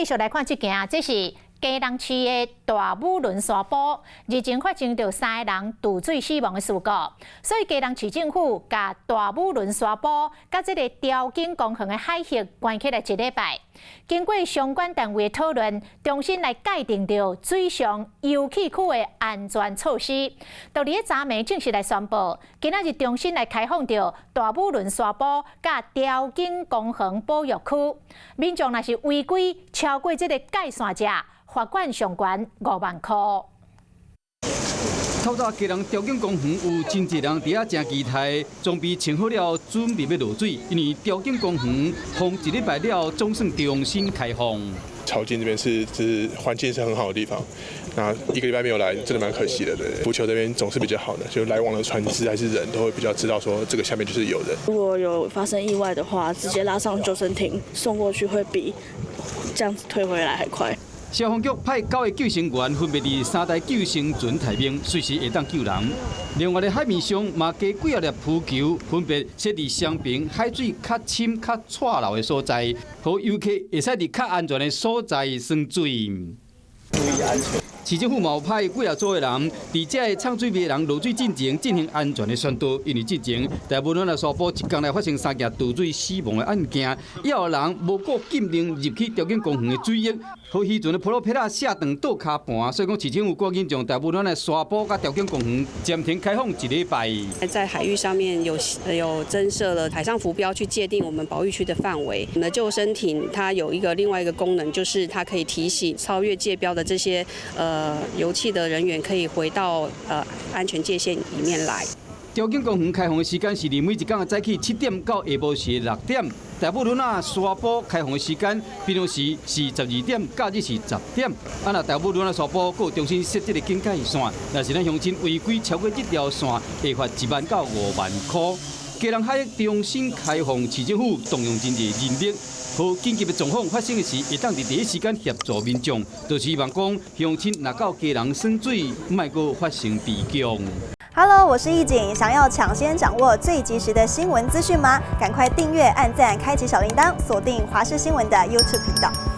續來看這件，這是基隆市的大武崙沙埔，日前發生著三个人墜水死亡的事故，所以基隆市政府共大武崙沙埔佮這个潮境公園的海域關起來一禮拜。經過相關單位的討論，重新來界定著水上遊憩區的安全措施。到佇咧昨暝正式來宣布，今仔日重新來開放著大武崙沙埔佮潮境公園保育區。民眾若是違規超過這个界線者，罰款上懸5萬箍。透早基隆潮境公園有真濟人佇遐誠期待，裝備穿好了，準備欲落水。因為潮境公園封一禮拜了，總算重新開放。潮境這邊是環境是很好的地方，那一個禮拜沒有來，真的蠻可惜的。對，浮球這邊總是比較好的，就來往的船隻還是人都會比較知道說這個下面就是有人。如果有發生意外的話，直接拉上救生艇送過去，會比這樣子推回來還快。消防局派九个救生員分別佇三台救生船內面，隨時會當救人。另外，咧海面上嘛加幾仔粒浮球，分別設佇雙爿海水較深、較掣流的所在，予遊客會使佇較安全的所在耍水。注意安全。市政府嘛有派幾仔組的人，佇這个藏水的人落水進前進行安全的宣導。因為之前大武崙的沙埔一工內發生三件墜水死亡的案件，也有人無顧禁令入去潮境公園的水域，予漁船的普羅皮拉卸斷倒跤盤，所以講市政府趕緊將大武崙的沙埔佮潮境公園暫停開放一禮拜。在海域上面有增設了海上浮標，去界定我們保育區的範圍。我們的救生艇它有一個另外一個功能，就是它可以提醒超越界標的這些遊憩的人員可以回到安全界線裡面來。潮境公園開放的時間是佇每一工的早起7點到下晡時6點。大武崙仔沙埔開放的時間平常時是12點，假日是10點。啊，若大武崙仔沙埔閣重新設這个警戒線，若是咱鄉親違規超過這條線，會罰1萬到5萬箍。基隆海域重新開放，市政府動用真濟人力，予緊急的狀況發生的時，會當佇第一時間協助民眾。就是希望講鄉親若到基隆耍水，莫閣發生悲劇。 Hello，我是易景，想要搶先掌握最及時的新聞資訊嗎？趕快訂閱、按讚、開啟小鈴鐺，鎖定華視新聞的 YouTube 頻道。